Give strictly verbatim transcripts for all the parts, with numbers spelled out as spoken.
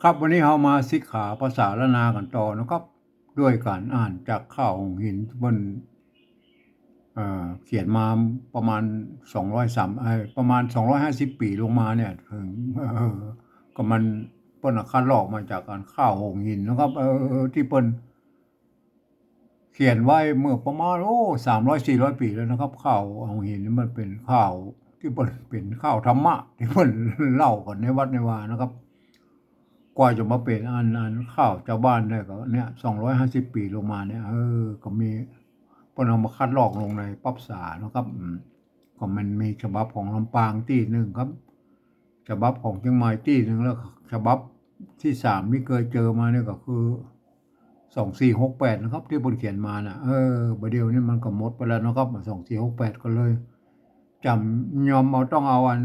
ครับ วันนี้เฮามาสิกขาภาษาล้านนากั๋นต่อนะครับ ด้วยก๋านอ่านจากข่าวหงส์หิน เปิ้น เอ่อ เขียนมาประมาณสองร้อยสาม เอ่อ ประมาณสองร้อยห้าสิบปี๋ลงมาเนี่ย เถิง เอ่อ ก็มัน เปิ้นคัดลอกมาจากอันข่าวหงส์หินนะครับ เอ่อ ตี้เปิ้น เขียนไว้เมื่อประมาณ โอ้ สามร้อยสี่ร้อยปี๋แล้วนะครับ ข่าวหงส์หินนี่มันเป๋นข่าวตี้เปิ้น เป๋นข่าวธรรมะตี้เปิ้นเล่ากั๋นในวัดในวานะครับ กว่าจะมาเป๋นอัน อันข่าวจาวบ้านได้ก็เนี่ย สองร้อยห้าสิบปี๋ลงมาเนี่ย เออ ก็มี เปิ้นเอามาคัดลอกลงในปั๊บสานะครับ อืม ก็มันมีฉบับของลำปางตี้นึ่งครับ ฉบับของเจียงใหม่ตี้นึ่ง แล้วฉบับตี้สามตี้เกยเจอมาเนี่ยก็คือ สองสี่หกแปด นะครับ ตี้เปิ้นเขียนมาน่ะ เออ บ่าเดี่ยวนี้มันก็หมดไปแล้วนะครับ สองสี่หกแปด ก็เลยจ๋ำยอมเอา ต้องเอาอัน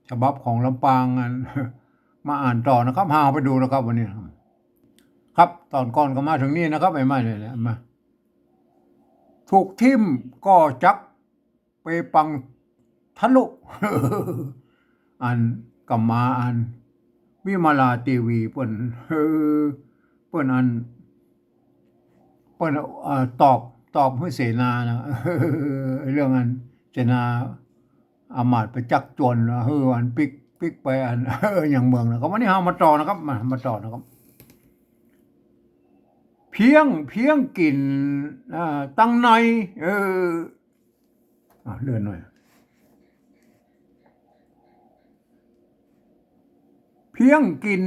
ฉบับของลำปางอัน มาอ่านต่อนะครับ เฮาไปดูนะครับ วันนี้ ครับ ต๋อนก่อนก็มาเถิงนี่นะครับ ไอ้ไม้เนี่ยแหละ มา ถูกทิ่มก็จัก เปปังทะลุ อันกำมาอันวิมาลาเตวีเปิ้น เออ เปิ้นอัน เปิ้น เอ่อ ตอบ ตอบหื้อเสนานะ เรื่องอันเสนาอำมาตย์ไปจักจวนนะ เออ อันปิ๊ก ปิ๊กไปอัน เออ อย่างเมืองนะ ก็วันนี้เฮามาต่อนะครับ มา มาต่อนะครับ เพี้ยง เพี้ยงกิ๋น อ่า ตังใน เออ อ่ะ เลื่อนหน่อย เพี้ยงกิ๋น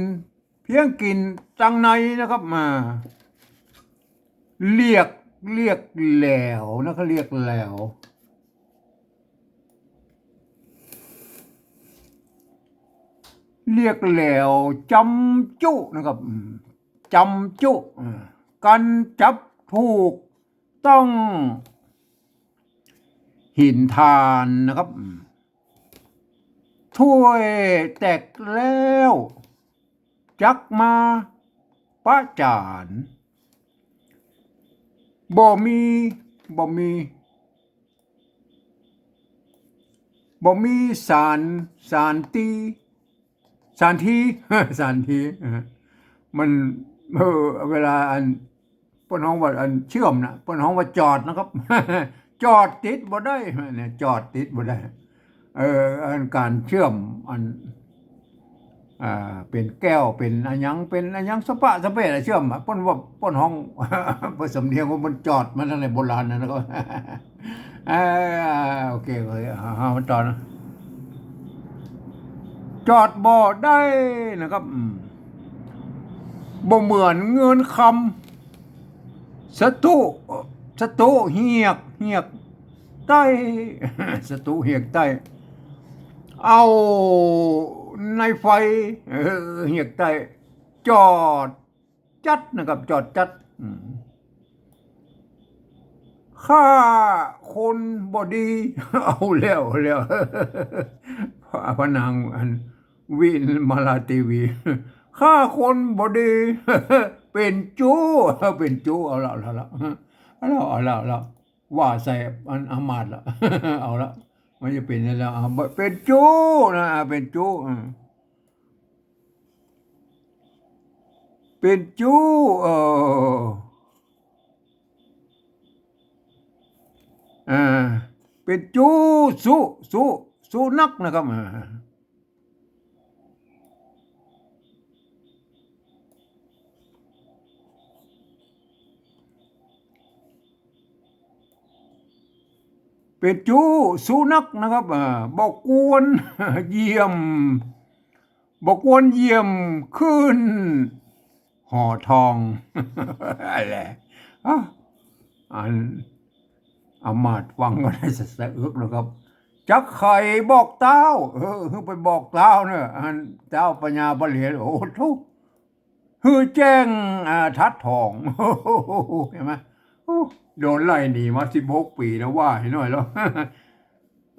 เพี้ยงกิ๋นตังในนะครับ มา เรียก เรียกแหลวนะครับ เรียกแหลว เรียกแหลวจำจุนะครับ อืม จำจุ อ่า กันจับถูก ต้องหินทานนะครับ อืม ถ้วยแตกแล้ว จักมาประจาน บ่มี บ่มี บ่มีสาน สานตี้ สานตี้ สานตี้ อ่า มัน เออ เวลาอัน เปิ้นฮ้องว่าอันเชื่อมน่ะ เปิ้นฮ้องว่าจอดนะครับ จอดติดบ่ได้ เนี่ย จอดติดบ่ได้ เออ อันก๋านเชื่อม อัน อ่า เป๋นแก้ว เป๋นอะหยัง เป๋นอะหยังสะปะสะเปะอะ เชื่อมอะ เปิ้นว่า เปิ้นฮ้อง เปิ้นสำเนียงว่ามันจอด มาตั้งแต่โบราณน่ะนะครับ อ่า โอเค โอเค เอา เอามาต่อนะ จอดบ่ได้นะครับ อืม บ่เหมือนเงินคำ สะตุ สะตุเหียก เหียกใต้ สะตุเหียกใต้ เอาในไฟ เออ เหียกใต้ จอดจัดนะครับ จอดจัด อืม ฆ่าคนบ่ดี เอาแล้ว เอาแล้ว พระนางอันวิมาลาเตวี ฆ่าคนบ่ดี เป๋นจู้ เป๋นจู้ เอาละ เอาละ เอาละ เอาละ เอาละ ว่าใส่อันอำมาตย์ละ เอาละ มันจะเป๋นแล้ว เอา เป๋นจู้นะ เป๋นจู้ อืม เป๋นจู้ เออ อ่า เป๋นจู้ สุ สุ สุนัขนะครับ อ่า เป๋นจู้ สุนัขนะครับ อ่า บ่ควรเยี่ยม บ่ควรเยี่ยมขึ้นหอทอง อะไร อ่ะ อันอำมาตย์ฟังก็ได้สะ สะอึกนะครับ จักใค่บอกเต๊า เออ หื้อไปบอกเต๊าเน่อ อันเต๊าปัญญาบะเหลีย โอ้ ทุกข์ หื้อแจ้ง อ่า ทัดทอง หันก่อ โอ้ โดนไล่หนีมาสิบหกปี๋แล้ว ว่าหื้อหน่อยแล้ว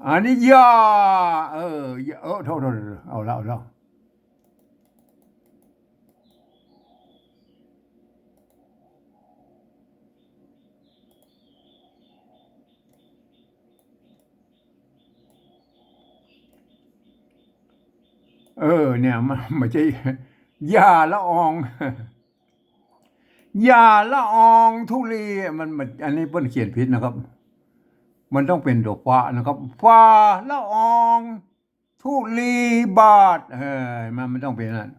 อันนี้อย่า เออ อย่า เออ โทษ โทษ โทษ เอาละ เอาละ เออ เนี่ย มัน มันจะ อย่าละออง อย่าละอองธุลี มัน มัน อันนี้เปิ้นเขียนผิดนะครับ มันต้องเป๋นตั๋วฟานะครับ ฝ่าละอองธุลีบาท เออ มัน มันต้องเป๋นอันนั้น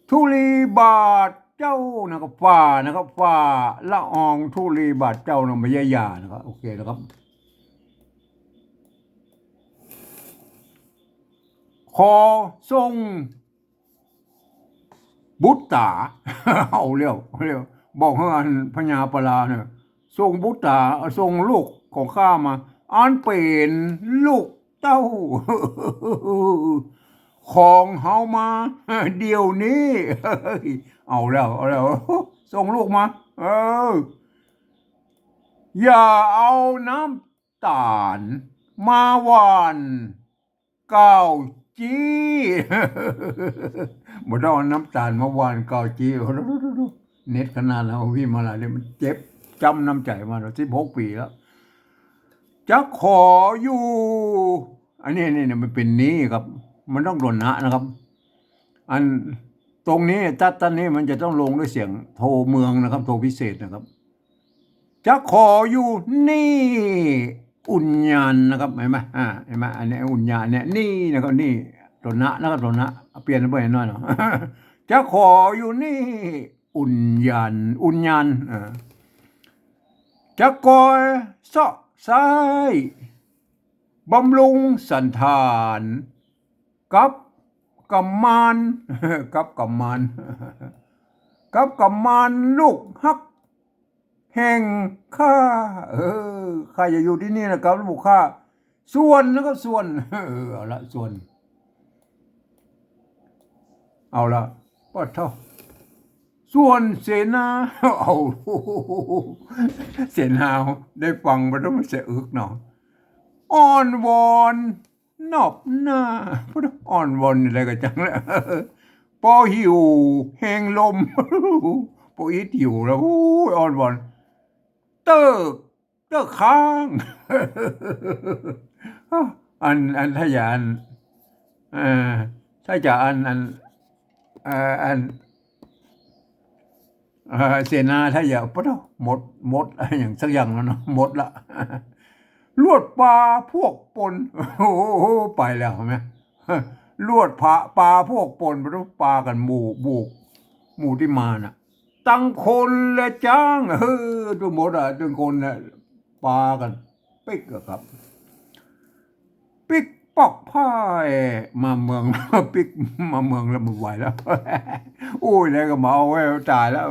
ธุลีบาทเจ้านะครับ ฝ่านะครับ ฝ่าละอองธุลีบาทเจ้านะ บ่ใจ้อย่านะครับ โอเคนะครับ ขอทรง บุตรา เอาแล้ว เอาแล้ว บอกหื้ออันพญาปลาเนี่ย ส่งบุตรา ส่งลูกของข้ามา อันเป๋นลูกเต้า ของเฮามา เดี๋ยวนี้ เอาแล้ว เอาแล้ว ส่งลูกมา เออ อย่าเอาน้ำตาลมาหว่าน ก้าวจี้ บ่ต้องเอาน้ำตาลมาหว่านก้าวจี้ เน็ตขนาดนั้น วิมาลาเนี่ยมันเจ็บจ๊ำน้ำใจ๋มาแล้ว สิบหกปี๋แล้ว จะขออยู่ อันนี้ นี่ นี่มันเป๋นนี้ครับ มันต้องโดนนะนะครับ อัน ตรงนี้ ตัด ตัดนี้มันจะต้องลงด้วยเสียงโทเมืองนะครับ โทพิเศษนะครับ จะขออยู่นี่อุญญาณนะครับ หันก่อ อ่า หันก่อ อันนี้อุญญาณเนี่ย นี่นะครับ นี่ ตั๋วนะนะครับ ตั๋วนะ เปลี่ยนไปหน่อยเนาะ จะขออยู่นี่อุญญาณ อุญญาณ อ่า จะคอยเซาะไซ้บำรุงสันฐาน กับกำมาน กับกำมาน กับกำมานลูกฮักแห่งข้า เออ ข้าจะอยู่ตี้นี่นะ กับลูกข้า ส่วนนะครับ ส่วน เออ เอาละ ส่วน เอาละ ปะเถาะ ส่วนเสนา เอา เสนาได้ฟังบ่ต้องสะอึกเนาะ อ้อนวอน นอบหน้า อ้อนวอนอะไรก็จังแล้ว ปอหิวแฮงลม ปออิดหิวแล้ว โอ้ย อ้อนวอน เต๊อะ เต๊อะข้าง อัน อัน ถ้าอย่างอัน เอ่อ ถ้าจะอัน อัน เอ่อ อัน เอ่อ เสนา ถ้าอย่า ปะเถาะ หมด หมด อย่างสักอย่างแล้วเนาะ หมดละ ลวดปาพวกปน โอ้โห ไปแล้ว หันก่อ ลวดปา ปาพวกปน ปะเถาะ ปากั๋นหมู่ บุก หมู่ตี้มาน่ะ ตังคนและจ๊าง เออ ตังหมดอะ ตังคนน่ะ ปากั๋นปิ๊กอะครับ ปิ๊กป๊อกพ่ายมาเมือง ปิ๊กมาเมืองแล้วบ่ไหวแล้ว โอ้ย แล้วก็มาเอาไว้ต๋ายแล้ว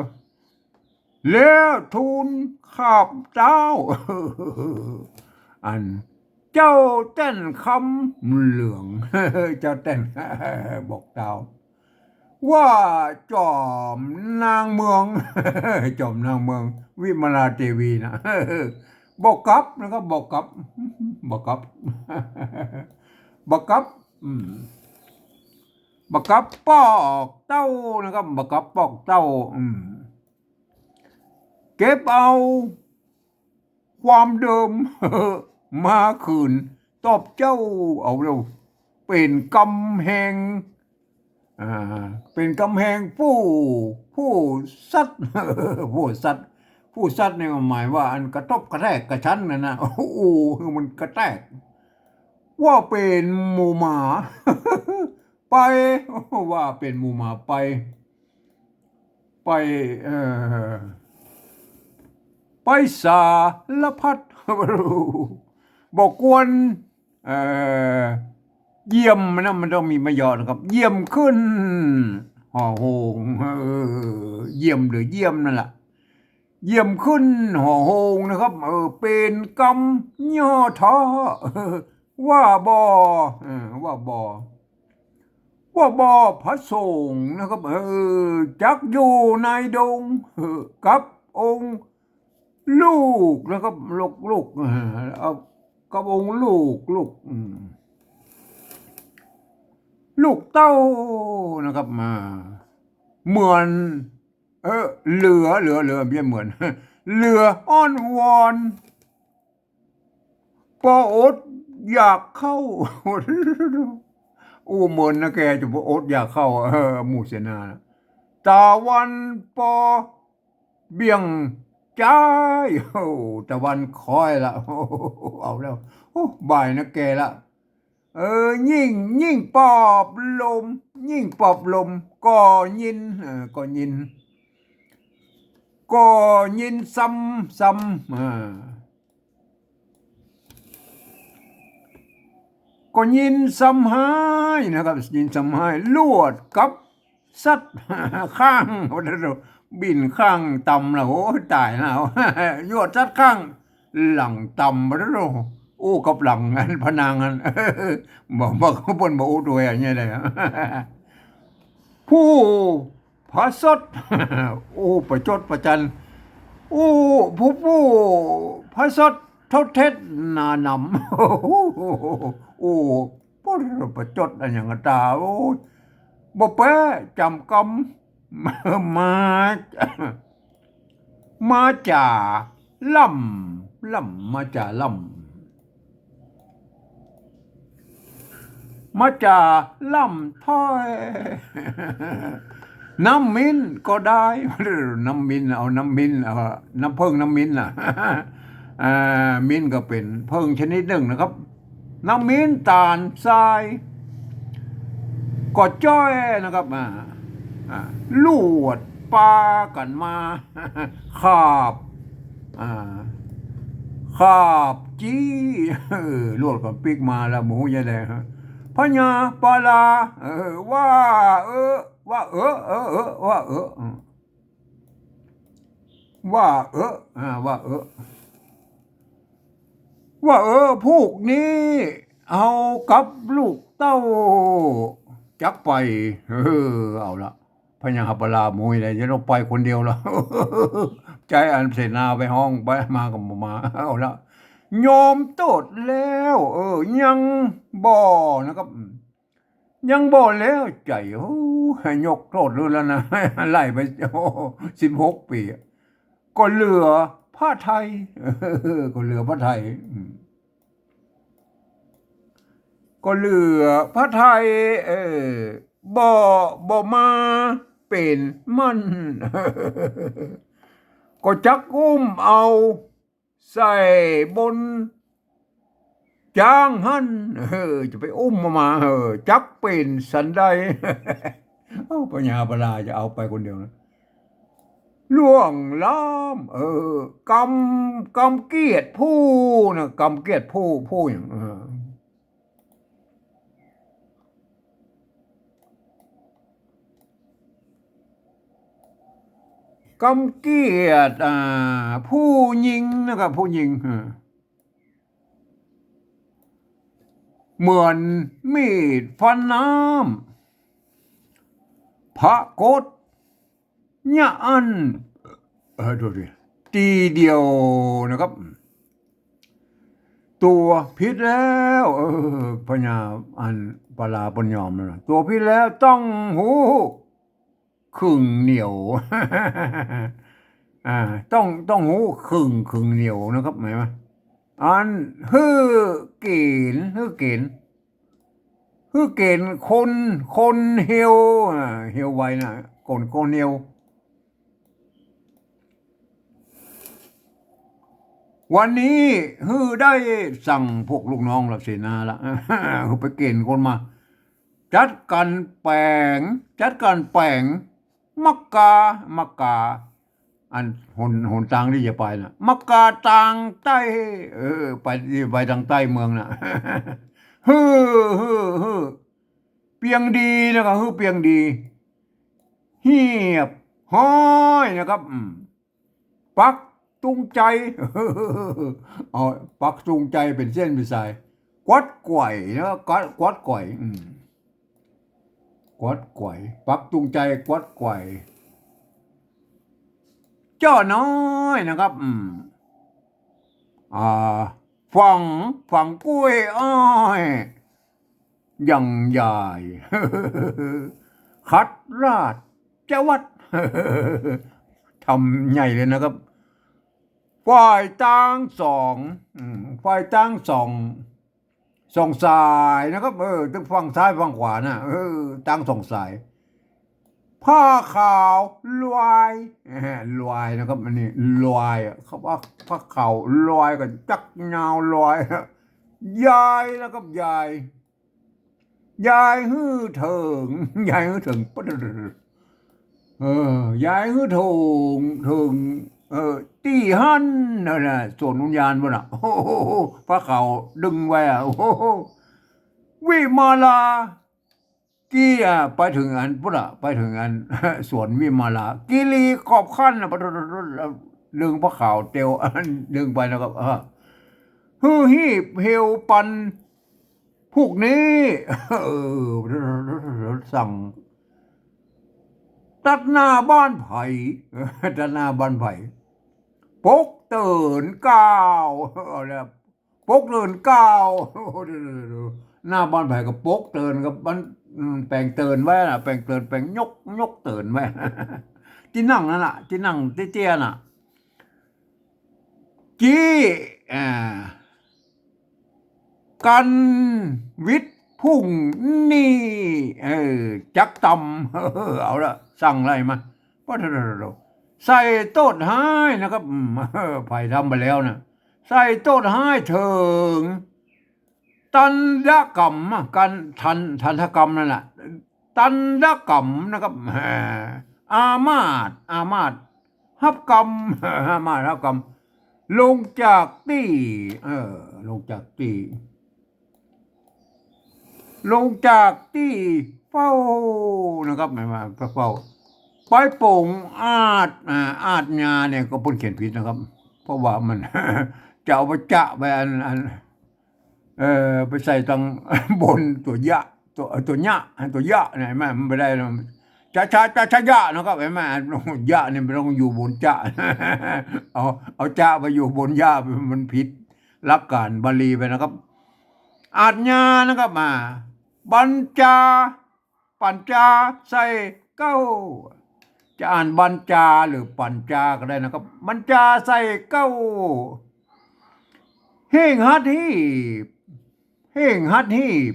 แล้วทูลข้าพเจ้า อันเจ้าแต้นคำเหลือง เจ้าแต้น บอกเต้า ว่าจ๋อมนางเมือง จ๋อมนางเมือง วิมลาเตวีนะ บ่กลับนะครับ บ่กลับ บ่กลับ บ่กลับ อืม บ่กลับปอกเต้านะครับ บ่กลับปอกเต้า อืม เก็บเอาความเดิม มาคืนตอบเจ้า เอาแล้ว เป๋นกำแหง อ่า เป๋นกำแหงผู้ ผู้สัตย์ ผู้สัตย์ ผู้สัตย์นี่หมายว่าอันกระทบกระแทกกระชั้นนั่นนะ โอ้โห มันกระแทก ว่าเป๋นหมู่หมา ไป ว่าเป๋นหมู่หมาไป ไป เอ่อ ไปสารพัด บ่ควร เอ่อ เยี่ยมนะ มันต้องมีมะยอนะครับ เยี่ยมขึ้นหอโหง เออ เยี่ยมหรือเยี่ยมนั่นแหละ เยี่ยมขึ้นหอโหงนะครับ เออ เป๋นกำย่อท้อ ว่าบ่ เออ ว่าบ่ ว่าบ่พระสงฆ์นะครับ เออ จักอยู่ในดง เออ กับองค์ลูกนะครับ ลูก ลูก เออ เอา กับองค์ลูก ลูก อืม ลูกเต้านะครับ มา เหมือน เออ เหลือ เหลือ เหลือ บ่ใจ้เหมือน เหลืออ้อนวอน ปออดอยากเข้า อู้ เมินนะแก จะบ่อดอยากเข้า เออ หมู่เสนา ตะวันปอเบี่ยงจ๊าย โอ้ ตะวันค่อยละ เอาแล้ว โอ้ บ่ายนะแกละ เออ ยิ่ง ยิ่งปอบลม ยิ่งปอบลม ก็ยิน เออ ก็ยิน ก็ยินซ้ำ ซ้ำ อ่า ก็ยินซ้ำฮ้ายนะครับ ยินซ้ำฮ้าย ลวดกับสัตว์ข้าง บินข้างต่ำละ โอ้ย ต๋ายแล้ว ลวดสัตว์ข้าง หลังต่ำ โอ้ กับหลังอันพะนังอัน บ่ บ่ เปิ้นบ่อู้ตวยอันนี้เลย ผู้ผะสด อู้ ประจดประจัน อู้ ผู้ ผู้ผะสดทดเท็จหนานำ อู้ ประจดอันหยังกาต๋า โอ้ย บ่แป๊จ๋ำกำ มา มาจ๋าล่ำ ล่ำ มาจ๋าล่ำ มาจ๋าล่ำถ้อย น้ำมิ้นก็ได้ น้ำมิ้น เอาน้ำมิ้น เอาน้ำเผิ้งน้ำมิ้นน่ะ อ่า มิ้นก็เป๋นเผิ้งชนิดนึ่งนะครับ น้ำมิ้นต๋าลทราย ก็จ้อยนะครับ อ่า อ่า ลวดปากั๋นมา ขาบ อ่า ขาบจี้ เออ ลวดก็ปิ๊กมาแล้ว หมู่ยายแดงฮะ พญาปลา เออ ว่า เออ ว่า เออ เออ เออ ว่า เออ อืม ว่า เออ อ่า ว่า เออ ว่า เออ พวกนี้ เอากับลูกเต้า จักไป เออ เอาละ พญาปลาหมู่ยายแดงจะต้องไปคนเดียวละ ใจ๋อันเสนาไปฮ้องไปมาก็บ่มา เอาละ ยอมโต้ษแล้ว เออ ยังบ่นะครับ ยังบ่แล้วใจ๋ โอ้ ยกโต้ษเลยแล้วนะ ไล่ไป โอ้ สิบหกปี๋ ก็เหลือพระไทย ก็เหลือพระไทย อืม ก็เหลือพระไทย เออ บ่ บ่มาเป๋นหมั้น ก็จักอุ้มเอา ใส่บนจ๊างหั้น เออ จะไปอุ้มมา เออ จักเป๋นสันใด เอ้า พญาปลาจะเอาไปคนเดียวนะ ล่วงล้ำ เออ กำ กำเกียรติผู้นะ กำเกียรติผู้ ผู้หยัง เออ กำเกียรติ อ่า ผู้หญิงนะครับ ผู้หญิง อ่า เหมือนมีดฟันน้ำ พระกฏ เนี่ยอัน เออ ดูดิ ตีเดียวนะครับ ตั๋วผิดแล้ว เออ พญาอันปลาเปิ้นยอมแล้วนะ ตั๋วผิดแล้ว ต้องฮู้ขึงเหนียว อ่า ต้อง ต้องฮู้ขึง ขึงเหนียวนะครับ หมายว่า อันหื้อเก๋ณฑ์ หื้อเก๋ณฑ์ หื้อเก๋ณฑ์คน คนเหี่ยว อ่า เหี่ยวไวนะ คน คนเหี่ยว วันนี้หื้อได้สั่งพวกลูกน้องละเสนาละ หื้อไปเก๋ณฑ์คนมา จัดกั๋นแป๋ง จัดกั๋นแป๋ง มักกา มักกา อันหน หนตางตี้จะไปน่ะ มักกาตางใต้ เออ ไป ไปตางใต้เมืองน่ะ หื้อ หื้อ หื้อ เปียงดีนะครับ หื้อเปียงดี เฮียบฮ้อยนะครับ อืม ปักตุงใจ๋ เอา ปักตุงใจ๋เป๋นเส้นเป๋นสาย กวัดไก๋วนะ กวัด กวัดไก๋ว อืม กวัดไก๋ว ปักตุงใจ๋ กวัดไก๋ว เจ้าน้อยนะครับ อืม อ่า ฝัง ฝังกล้วยอ้อย อย่างใหญ่ ขัดราชวัตร ทำใหญ่เลยนะครับ ฝ่ายตางสอง อืม ฝ่ายตางสอง สองสายนะครับ เออ ตึงฝั่งซ้ายฝั่งขวานะ เออ ตั้งสองสาย ผ้าขาวลาย เออ ลายนะครับ อันนี้ลายอะ เขาว่าผ้าขาวลายกับจักยาวลาย ยายนะครับ ยาย ยายหื้อเถิง ยายหื้อเถิง เออ ยายหื้อเถิง เถิง เออ ตี้หั้นนั่นน่ะ สวนอุทยานปู้นน่ะ โอ้โห ผ้าขาวดึงไว้อะ โอ้โห วิมาลา กี้อะ ไปเถิงอันปู้นน่ะ ไปเถิงอัน สวนวิมาลา กิลีขอบขั้นน่ะ ดึงผ้าขาวเตียว ดึงไปนะครับ เออ หื้อหีบเหียวปัน พวกนี้ เออ สั่ง ตัดหน้าบ้านไผ ตัดหน้าบ้านไผ ปกเตินก้าว เอาละ ปกเตินก้าว หน้าบ้านไผก็ปกเตินกับบ้าน อืม แป๋งเตินไว้น่ะ แป๋งเติน แป๋งยก ยกเตินไว้ ตี้นั่งนั่นน่ะ ตี้นั่งเตี้ยๆ น่ะ กี้ อ่า กันวิทย์พรุ่งนี้ เออ จักตำ เอาละ สั่งอะไรมา ปะโถ ใส่โต้ษฮ้ายนะครับ อืม เออ ไผทำไปแล้วนะ ใส่โต้ษฮ้ายเถิง ตันดกรรมอะ กัน ทัน ทันตกรรมนั่นแหละ ตันดกรรมนะครับ แหม อามาตย์ อามาตย์ ฮับกรรม อามาตย์ฮับกรรม ลงจากตี้ เออ ลงจากตี้ ลงจากตี้เฝ้านะครับ หมายว่าเฝ้า ไปป๋งอาด อ่า อาดยาเนี่ยก็เปิ้นเขียนผิดนะครับ เพราะว่ามัน จะเอาไปจะไปอัน อัน เอ่อ ไปใส่ตังบนตัวยะ ตัว ตัวยะ ตัวยะเนี่ย แม่นมันบ่ได้นะ จะ จะ จะ จะยะนะครับ แม่นยะเนี่ยมันต้องอยู่บนจะ เอา เอาจะไปอยู่บนยะ มันผิดหลักการบาลีไปนะครับ อาดยานะครับ อ่า บัญจา ปัญจาใส่เก๊า จะอ่านบัญจาหรือปัญจาก็ได้นะครับ บัญจาใส่เก๊า เฮ่งฮัดฮีบ เฮ่งฮัดฮีบ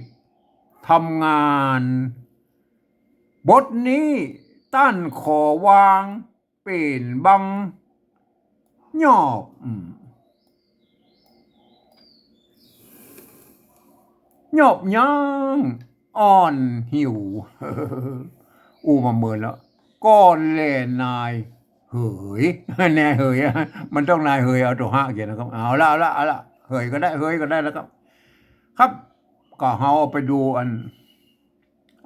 ทำงาน บทนี้ต้านขอวาง เป๋นบังยอบ อืม ยอบยั้งอ่อนหิว อู้มาเมินแล้ว ก่อนแลนายเหย แน่เหยอะ มันต้องนายเหย เอาตั๋วฮะเขียนนะครับ เอาละ เอาละ เอาละ เหยก็ได้ เหยก็ได้แล้วครับ ครับ ก็เฮาไปดูอัน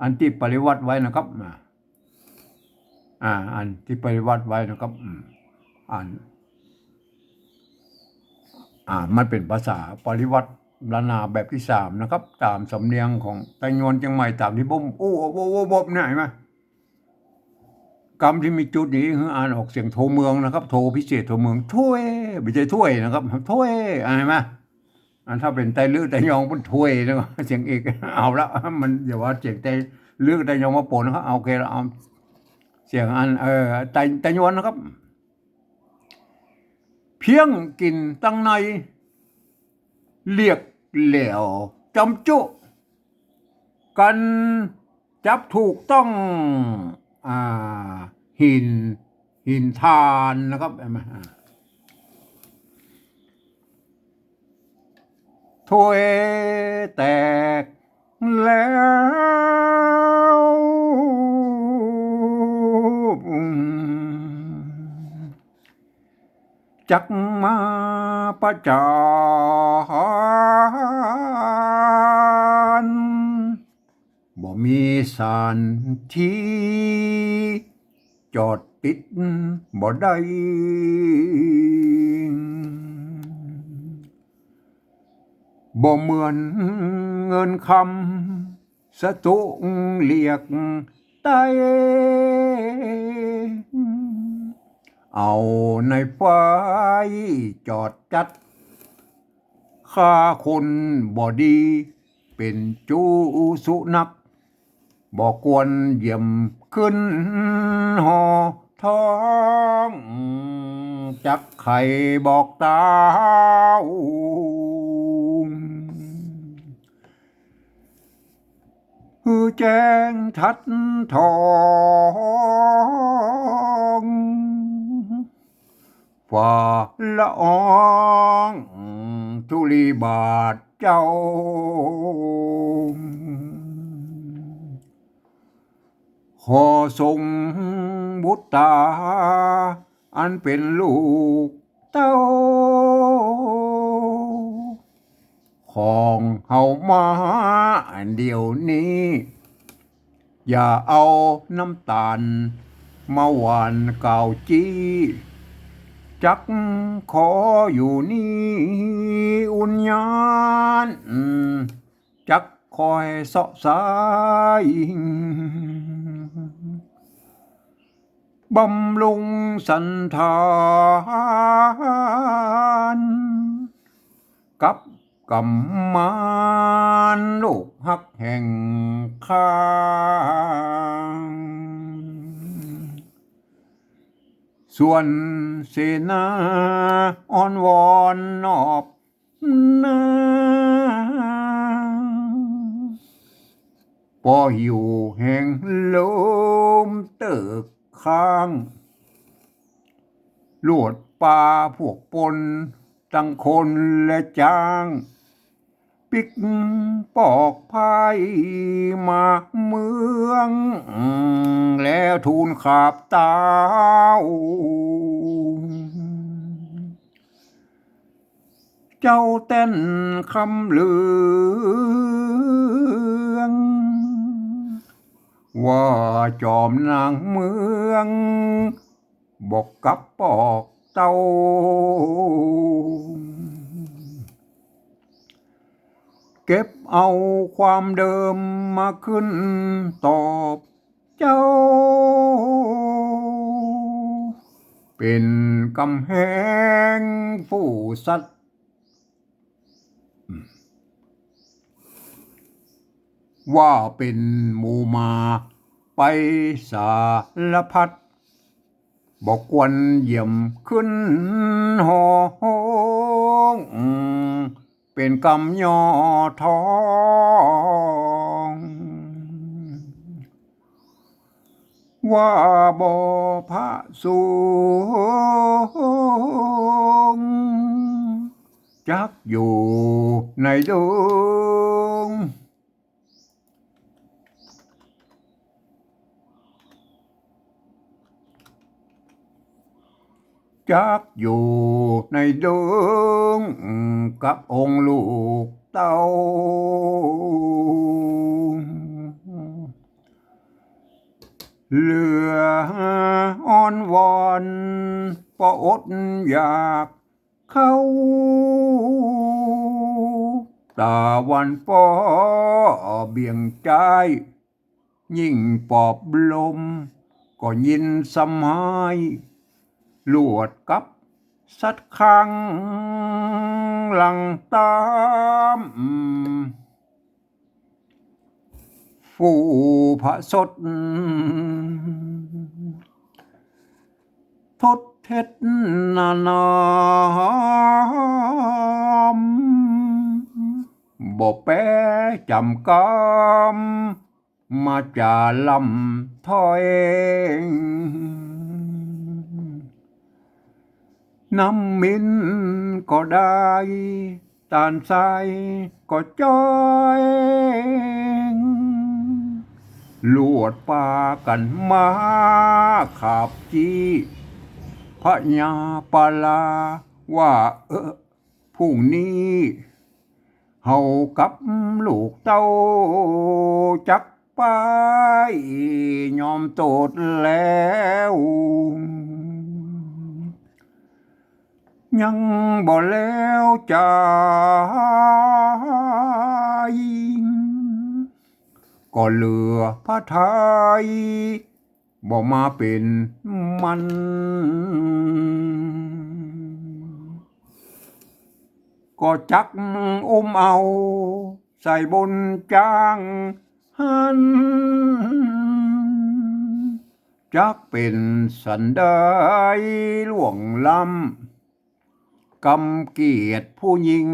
อันตี้ปริวรรตไว้นะครับ อ่า อ่า อันตี้ปริวรรตไว้นะครับ อืม อัน อ่า มันเป๋นภาษาปริวรรตล้านนาแบบตี้สามนะครับ ต๋ามสำเนียงของไตยวนเจียงใหม่ ต๋ามตี้ผมอู้ อู้ อู้ อู้ เนี่ย หันก่อ กำตี้มีจุดนี้คืออ่านออกเสียงโทเมืองนะครับ โทพิเศษโทเมือง ถ้วย บ่ใจ้ถ้วยนะครับ ถ้วย หันก่อ อันถ้าเป๋นไตลื้อไตยองเปิ้นถ้วยนะ เสียงเอก เอาละ มันอย่าว่าเสียงไตลื้อไตยองมาปนนะครับ เอา โอเคละ เอาเสียงอัน เอ่อ ไต ไตยวนนะครับ เพี้ยงกิ๋นตังใน เลียกแหลวจำจุ กันจับถูกต้อง อ่า หิน หินทานนะครับ หันก่อ อ่า ถ้วยแตกแล้ว จักมาประจาน บ่มีสถานตี้จอดติดบ่ได้ บ่เหมือนเงินคำ สะตุงเลียกไต้ เอาในฝ่ายจอดจัด ฆ่าคนบ่ดี เป๋นจู้สุนัข บ่ควรเยี่ยมขึ้นหอทอง จักใค่บอกตาว หื้อแจ้งทัดถ้อง ฝ่าละอองธุลีบาทเจ้า ขอส่งบุตราอันเป๋นลูกเต้า ของเฮามาเดี๋ยวนี้ อย่าเอาน้ำต๋าลมาหว่านกาวจี้ จักขออยู่นี่อุ่นยาน จักคอยเซาะสาย บำรุงสันฐาน กับกำมานลูกฮักแห่งข้า ส่วนเสนาอ้อนวอนนอบหน้า ปอหิวแฮงลมเติกข้าง ลวดปาพวกปนตังคนและจ๊าง ปิ๊กปอกพายมาเมือง แล้วทูลขาบเต้า เจ้าแต้นคำเหลือง ว่าจอมนางเมือง บอกกับปอกเต้า เก็บเอาความเดิมมาขึ้นตอบเจ้า เป๋นกำแหงผู้สัตย์ ว่าเป๋นหมู่หมาไปสารพัด บ่ควรเยี่ยมขึ้นหอห้อง เป๋นกำย่อท้อง ว่าบ่ประสงค์ จักอยู่ในดง จักอยู่ในดงกับองค์ลูกเต้า เหลืออ้อนวอนปออดอยาก เข้า ต๋าวันปอเบี่ยงจ้าย ยิ่งปอบลมก็ยินสำหาย ลวดกับสัตว์ข้างหลังต๋าม ผู้ผะสด ทดเท็จนานา บ่แปรจ๋ำกำ มาจ๋าลำถ้อย น้ำมินก็ได้ ต๋าลทรายก็จ้อย ลวดปากั๋นมาขาบจี้ พญาปาลาว่า เออ พรุ่งนี้ เฮากับลูกเต้าจักไป ยอมโตษแล้ว ยังบ่แล้วจาย ก็เหลือพระทัย บ่มาเป๋นมัน ก็จักอุ้มเอาใส่บนจ๊างหั้น จักเป๋นสันใดล่วงล้ำ กำเกียรติผู้หญิง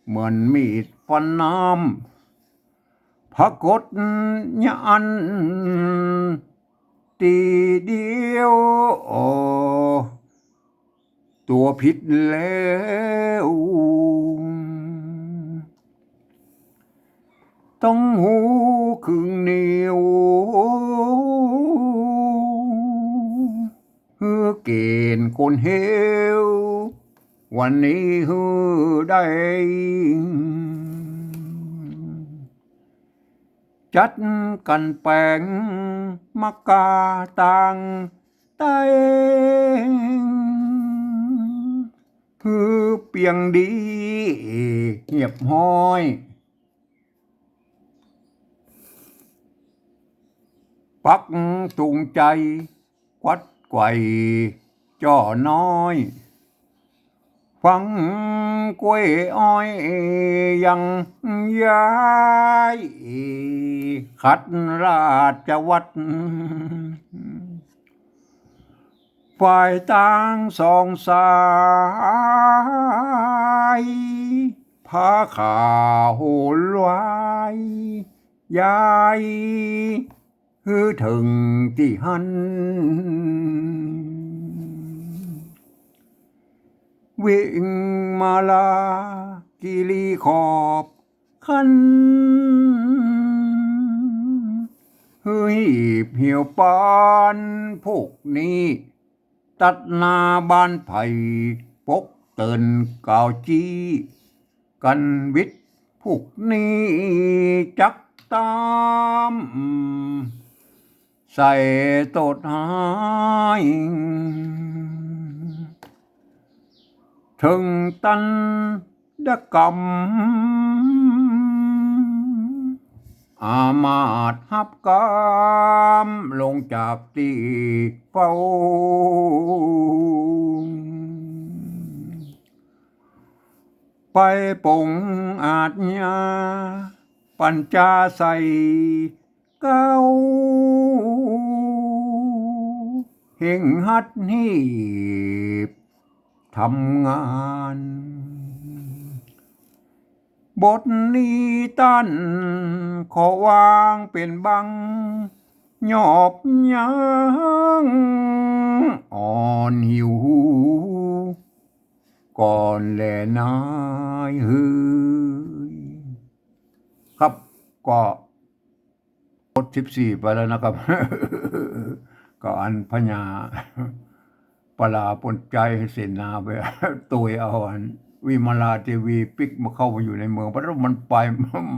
เหมือนมีดฟันน้ำ ผะกฏญาณตี้เดียว ตั๋วผิดแล ต้องฮู้ครึ่งเดียว หื้อเก๋ณฑ์คนเฮว วันนี้หื้อได้ จัดกั๋นแป๋งมากาตาง แต่ง หื้อเปียงดีเฮียบฮ้อย ปักตรงใจ๋ กวัดไกว่จ้อน้อย ฟังกล้วยอ้อยยังย้าย ขัดราชวัตร ฝ่ายตางสองสาย พาข้าโหนวาย ย้าย หื้อเถิงตี้หั้น วิมลาคีรีขอบขัน หื้อหีบเหี่ยวปานพวกนี้ ตัดหน้าบ้านไผ่ ปกเติ๋นกล่าวจี้ กั๋นวิทย์พวกนี้จักต๋าม ใส่โต้ษหาย เถิงตันดกรรม อามาตย์ฮับกำลงจากตี้เฝ้า ไปป๋งอาชญา ปัญจาใส่เก๊า เฮ่งหัดหีบทำงาน บทนี้ต้านขอวางเป๋นบั้ง ยอบยั้งอ่อนหิว ก่อนแลนายเฮย ครับ ก็บทสิบสี่ไปแล้วนะครับ ก็อันพญาปลาปนใจ๊หื้อเสนาไป ตวยเอาอันวิมลาเทวีปิ๊กมาเข้ามาอยู่ในเมือง เพราะมันไป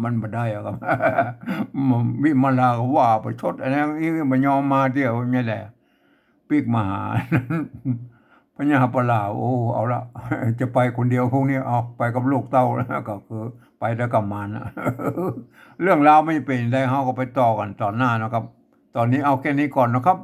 มันบ่ได้อะครับ วิมลาก็ว่าประชด อันนั้นอีกบ่ยอมมาเตี้ย ว่าไงแหละ ปิ๊กมาหา พญาปลา โอ้ เอาละ จะไปคนเดียวพรุ่งนี้ เอา ไปกับลูกเต้า แล้วก็คือไปแล้วกับมันนะ เรื่องราวมันจะเป๋นไง เฮาก็ไปต่อกั๋นต๋อนหน้านะครับ ต๋อนนี้เอาแค่นี้ก่อนนะครับ